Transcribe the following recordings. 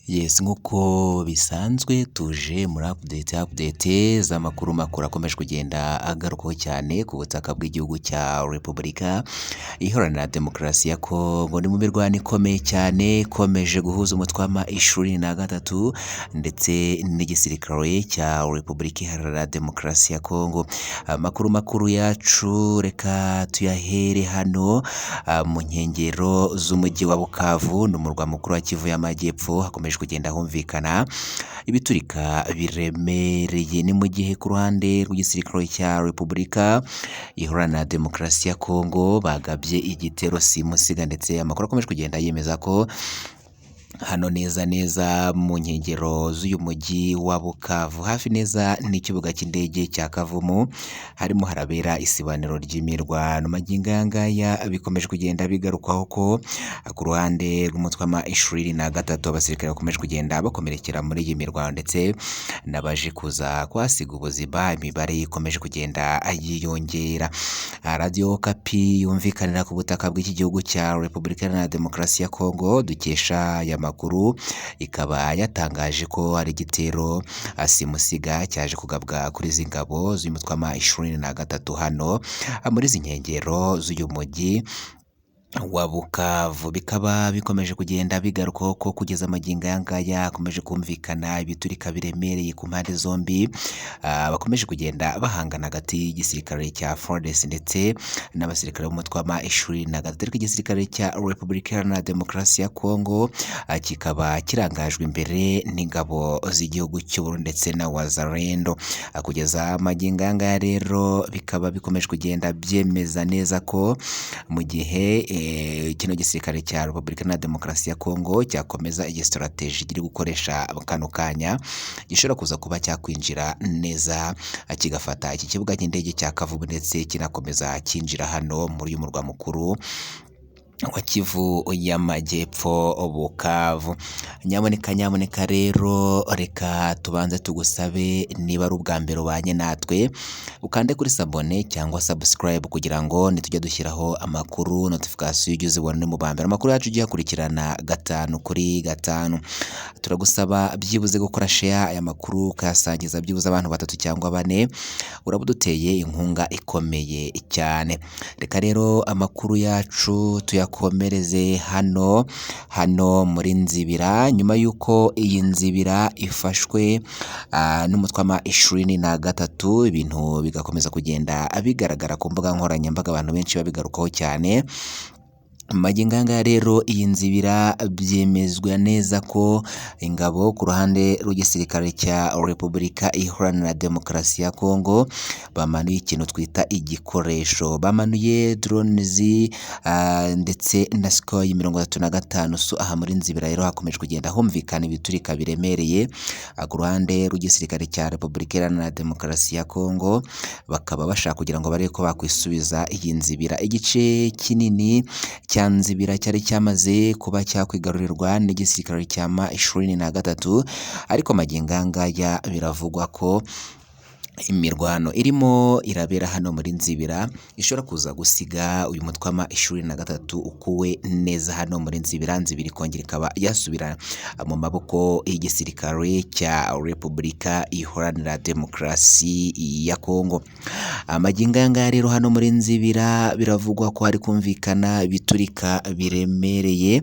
Yes, nk'uko bisanzwe tuje muri update z'amakuru makuru akomeje kugenda agarukwaho cyane ku butaka bw'igihugu cya Repubulika Iharanira Demokarasi ya Kongo. Ni mu mirwano ikomeye cyane ikomeje guhuza umutwe wa M23 ndetse n'igisirikare cya Repubulika Iharanira Demokarasi ya Kongo. Amakuru makuru yacu reka tuyahere hano mu nkengero z'umujyi wa Bukavu, ni umurwa mukuru wa Kivu y'Amajyepfo. Hakomeje kugenda humvikana ibiturika biremereye. Ni mu gihe ku ruhande rw'igisirikare cya Repubulika Iharanira Demokarasi ya Kongo bagabye igitero simusiga, ndetse amakuru akomeje kugenda yemeza ko hano neza neza mu nkengero z'uyu mujyi wa Bukavu, hafi neza n'ikibuga cy'indege cya Kavumu, harimo harabera isibaniro ry'imirwano. Magingo aya ngaya bikomeje kugenda bigarukwaho ko ku ruhande rw'umutwe wa M23 abasirikare bakomeje kugenda bakomerekera muri iyi mirwano, ndetse n'abaje kuza kuhasiga ubuzima, imibare ikomeje kugenda yiyongera. Radio Okapi yumvikanira ku butaka bw'iki gihugu cya Repubulika Iharanira Demokarasi ya Kongo dukesha aya makuru, ikaba yatangaje ko hari igitero simusiga cyaje kugabwa kuri izi ngabo z'uyu mutwe wa M23 hano muri izi nkengero z'uyu mujyi wa Bukavu. Bikaba bikomeje kugenda bigarukwaho ko kugeza magingo aya ngaya hakomeje kumvikana ibiturika biremereye ku mpande zombi, bakomeje kugenda bahangana hagati y'igisirikare cya FARDC ndetse n'abasirikare b'umutwe wa M23. Ariko igisirikare cya Repubulika Iharanira Demokarasi ya Kongo kikaba kirangajwe imbere n'ingabo z'igihugu cy'u Burundi ndetse na Wazalendo. Kugeza magingo aya ngaya rero bikaba bikomeje kugenda byemeza neza ko mu gihe kino gisirikare cya Repubulika Iharanira Demokarasi ya Kongo cyakomeza iyi strategy kiri gukoresha kano kanya, gishobora kuza kuba cyakwinjira neza kigafata iki kibuga cy'indege cya Kavumu, ndetse kinakomeza cyinjira hano muri uyu murwa mukuru wa Kivu y'Amajyepfo Bukavu. Nyamuneka nyamuneka rero reka tubanze tugusabe, niba ari ubwa mbere ubanye natwe, ukande kuri sabone cyangwa subscribe kugira ngo nitujya dushyiraho amakuru notification ujye uzibona mu ba mbere. Amakuru yacu ujye uyakurikirana 5 kuri 5. Turagusaba byibuze gukora share aya makuru ukayasangiza byibuze abantu 3 cyangwa 4, uraba uduteye inkunga ikomeye cyane. Reka rero amakuru yacu tuyakomereze hano muri Nzibira, nyuma y'uko iyi Nzibira ifashwe n'umutwe wa M23, ibintu bigakomeza kugenda bigaragara ku mbuga nkoranyambaga, abantu benshi babigarukaho cyane. Magingo aya ngaya rero iyi Nzibira byemezwa neza ko ingabo ku ruhande rw'igisirikare cya Repubulika Iharanira Demokarasi ya Kongo bamanuye ikintu twita igikoresho, bamanuye drones ndetse na Sukhoi 35. So aha muri Nzibira rero hakomeje kugenda humvikana ibiturika biremereye ku ruhande rw'igisirikare cya Repubulika Iharanira Demokarasi ya Kongo, bakaba bashaka kugira ngo barebe ko bakwisubiza iyi Nzibira. Igice kinini cya Nzibira cyari cyamaze kuba cyakwigarurirwa n'igisirikare cya M23, ariko magingo aya ngaya biravugwa ko imirwano irimo irabera hano muri Nzibira ishobora kuza gusiga uyu mutwe wa M23 ukuwe neza hano muri Nzibira. Nzibira ikongera ikaba yasubira mu maboko y'igisirikare cya Repubulika Iharanira Demokarasi ya Kongo. Magingo aya ngaya rero hano muri Nzibira biravugwa ko hari kumvikana ibiturika biremereye,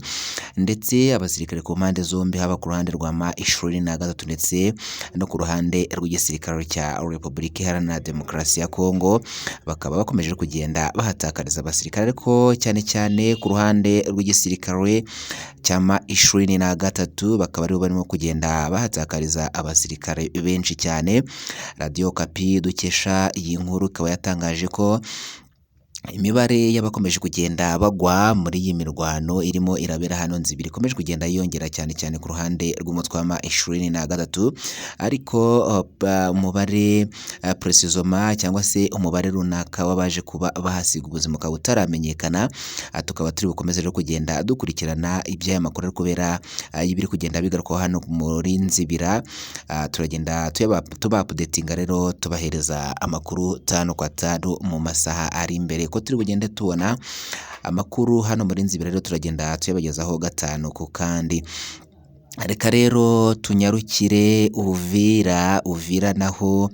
ndetse abasirikare ku mpande zombi, haba ku ruhande rwa M23 ndetse no ku ruhande rw'igisirikare cya Repubulika Iharanira Demokarasi ya Kongo, bakaba bakomeje kugenda bahatakariza abasirikare, ariko cyane cyane ku ruhande rw'igisirikare cya M23 bakaba aribo barimo kugenda bahatakariza abasirikare benshi cyane. Radio Okapi dukesha iyi nkuru ikaba yatangaje ko imibare y'abakomeje kugenda bagwa muri iyi mirwano irimo irabera hano Nzibira ikomeje kugenda yiyongera cyane cyane ku ruhande rw'umutwe wa M23, ariko umubare precisoma cyangwa se umubare runaka w'abaje kuba bahasiga ubuzima ukaba utaramenyekana. Tukaba turi bukomeze rero kugenda dukurikirana iby'aya makuru ari kubera ibiri kugenda bigarukwaho hano muri Nzibira. Turagenda tuba-updatinga rero, tubahereza amakuru 5 kwa 5 mu masaha ari imbere, ko turi bugende tubona amakuru hano muri Nzibira rero turagenda tuyabagezaho 5 ku kandi. Reka rero tunyarukire Uvira, Uvira naho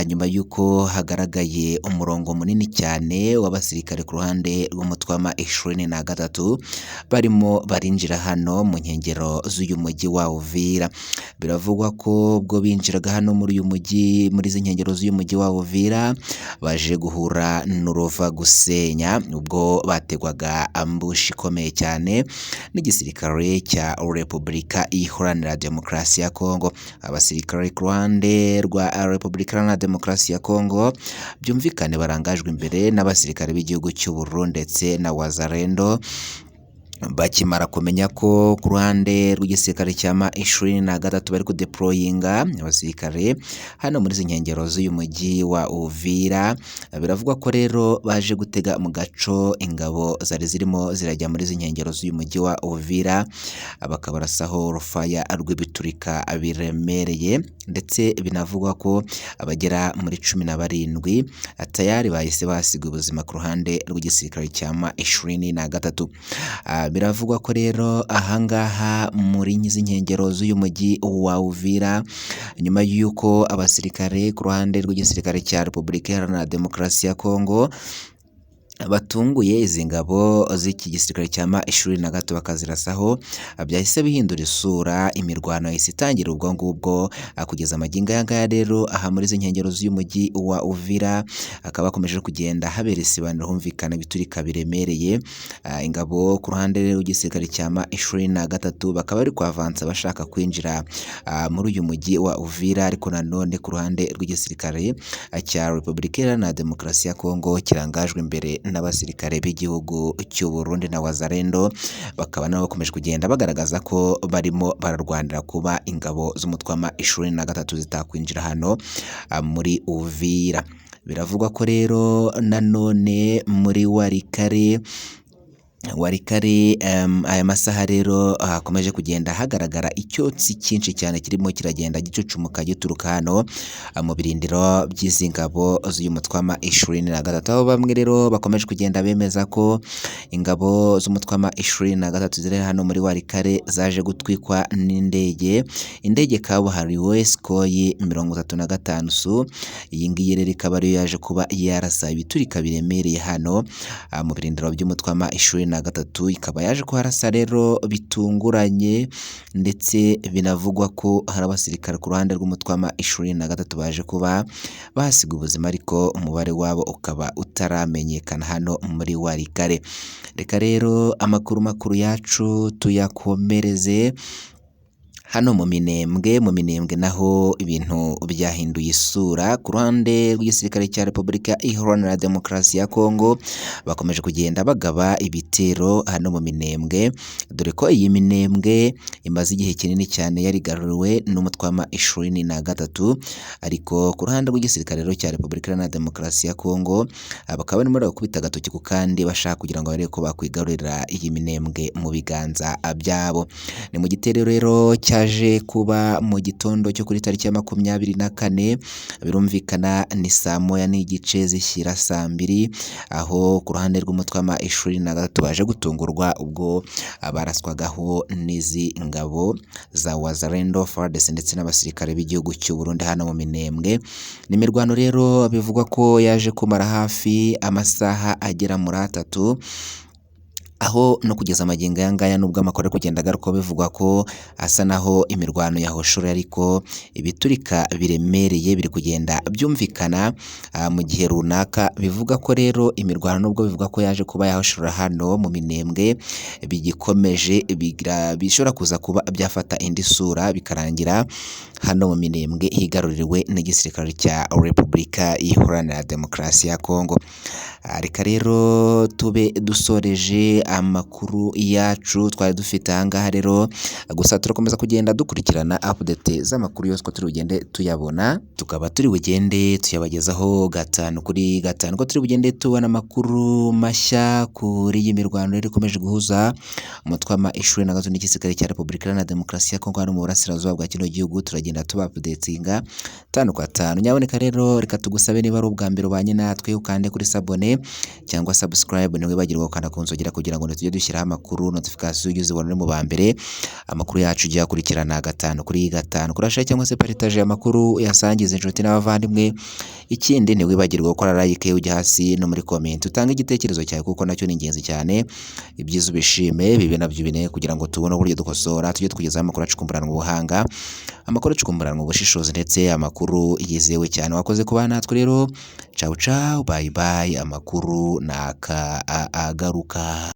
nyuma y'uko hagaragaye umurongo munini cyane w'abasirikare ku ruhande rw'umutwe wa M23 barimo barinjira hano mu nkengero z'uyu mujyi wa Uvira. Biravugwa ko ubwo binjiraga hano muri uyu mujyi, muri izi nkengero z'uyu mujyi wa Uvira, baje guhura n'uruva gusenya ubwo bategwaga ambushi ikomeye cyane n'igisirikare cya Repubulika Iharanira Demokarasi ya Kongo. Abasirikare ku ruhande rwa Repubulika Iharanira Demokarasi ya Kongo byumvikane barangajwe imbere n'abasirikare b'igihugu cy'u Burundi ndetse na Wazalendo, bakimara kumenya ko ku ruhande rw'igisirikare cya M23 bari kudeployinga abasirikare hano muri izi nkengero z'uyu mujyi wa Uvira. Biravugwa ko rero baje gutega mu gaco ingabo zari zirimo zirajya muri izi nkengero z'uyu mujyi wa Uvira, bakabarasaho urufaya rw'ibiturika biremereye, ndetse binavugwa ko abagera muri 17 tayari bahise basiga ubuzima ku ruhande rw'igisirikare cya M23. Biravugwa ko rero ahangaha muri izi nkengero z'uyu mujyi wa Uvira, nyuma y'uko abasirikare ku ruhande rw'igisirikare cya Repubulika Iharanira Demokarasi ya Kongo batunguye izi ngabo z'iki gisirikare cya M23 bakazirasaho, byahise bihindura isura, imirwano yahise itangira ubwo ngubwo kugeza magingo aya ngaya. Rero aha muri izi nkengero z'uyu mujyi wa Uvira hakaba hakomeje kugenda habera isibaniro, humvikana ibiturika biremereye. Ingabo ku ruhande rw'igisirikare cya M23 bakaba bari kwavansa bashaka kwinjira muri uyu mujyi wa Uvira, ariko nanone ku ruhande rw'igisirikare cya Repubulika Iharanira Demokarasi ya Kongo kirangajwe imbere n'abasirikare b'igihugu cy'u Burundi na Wazalendo, bakaba nabo bakomeje kugenda bagaragaza ko barimo bararwanira kuba ingabo z'umutwe wa M23 zitakwinjira hano muri Uvira. Biravugwa ko rero nanone muri Walikale aya masaha rero hakomeje kugenda hagaragara icyotsi cyinshi cyane kirimo kiragenda gicucumuka gituruka hano mu birindiro by'izi ngabo z'uyu mutwe wa M23, aho bamwe rero bakomeje kugenda bemeza ko ingabo z'umutwe wa M23 ziri hano muri Walikale zaje gutwikwa n'indege, indege kabuhariwe Sukhoi 35 Su. Iyi ngiyi rero ikaba ariyo yaje kuba yarasa ibiturika biremereye hano mu birindiro by'umutwe wa M23, ikaba yaje kuharasa rero bitunguranye, ndetse binavugwa ko hari abasirikare ku ruhande rw'umutwe wa M23 baje kuba bahasiga ubuzima, ariko umubare wabo ukaba utaramenyekana hano muri Walikale. Reka rero amakuru makuru yacu tuyakomereze hano mu Minembwe. Mu Minembwe naho ibintu byahinduye isura ku ruhande rw'igisirikare cya Repubulika Iharanira Demokarasi ya Kongo, bakomeje kugenda bagaba ibitero hano mu Minembwe, dore ko iyi Minembwe imaze igihe kinini cyane yarigaruriwe n'umutwe wa M23, ariko ku ruhande rw'igisirikare rero cya Repubulika Iharanira Demokarasi ya Kongo bakaba barimo barakubita agatoki ku kandi bashaka kugira ngo barebe ko bakwigarurira iyi Minembwe mu biganza byabo. Ni mu gitero rero cyaje kuba mu gitondo cyo kuri tariki ya 24, birumvikana ni saa 1:30 zishyira saa 2, aho ku ruhande rw'umutwe wa M23 baje gutungurwa ubwo baraswagaho n'izi ngabo za Wazalendo, FARDC ndetse n'abasirikare b'igihugu cy'u Burundi hano mu Minembwe. Ni imirwano rero bivugwa ko yaje kumara hafi amasaha agera muri 3, aho no kugeza magingo aya ngaya nubwo amakuru ari kugenda agaruka bivugwa ko asa naho imirwano yahoshore, ariko ibiturika biremereye biri kugenda byumvikana mu gihe runaka. Bivuga ko rero imirwano nubwo bivuga ko yaje kuba yahoshora hano mu Minembwe bigikomeje, bishobora kuza kuba byafata indi sura bikarangira hano mu Minembwe higaruriwe n'igisirikare cya Repubulika Iharanira Demokarasi ya Kongo. Reka rero tube dusoreje amakuru yacu twari dufite ahangaha rero, gusa turakomeza kugenda dukurikirana update z'amakuru yose ko turi bugende tuyabona, tukaba turi bugende tuyabagezaho 5 kuri 5, ko turi bugende tubona amakuru mashya kuri iyi mirwano rero ikomeje guhuza umutwe wa M23 n'igisirikare cya Repubulika Iharanira Demokarasi ya Kongo hano mu burasirazuba bwa kino gihugu. Turagenda tuba updatinga 5 kwa 5. Nyaboneka rero reka tugusabe niba ari ubwa mbere ubanye natwe ukande kuri sabone cyangwa subscribe, ntiwibagirwe gukanda ku nzogera kugira ngo kugira ngo tujye dushyiraho amakuru, notification ujye uzibona uri mu ba mbere. Amakuru yacu ujye uyakurikirana gatanu kuri gatanu. Kora share cyangwa se partage amakuru, uyasangize inshuti n'abavandimwe. Ikindi, ntiwibagirwe gukora like, ujya hasi no muri comment utange igitekerezo cyawe, kuko nacyo ni ingenzi cyane. Ibyiza ubishime, bibi nabyo ubine, kugira ngo tubone uburyo dukosora, tujye tukugezaho amakuru acukumburanwa ubuhanga, amakuru acukumburanwa ubushishozi, ndetse amakuru yizewe cyane. Wakoze kuba natwe rero. Ciao ciao, bye bye. Amakuru naka agaruka.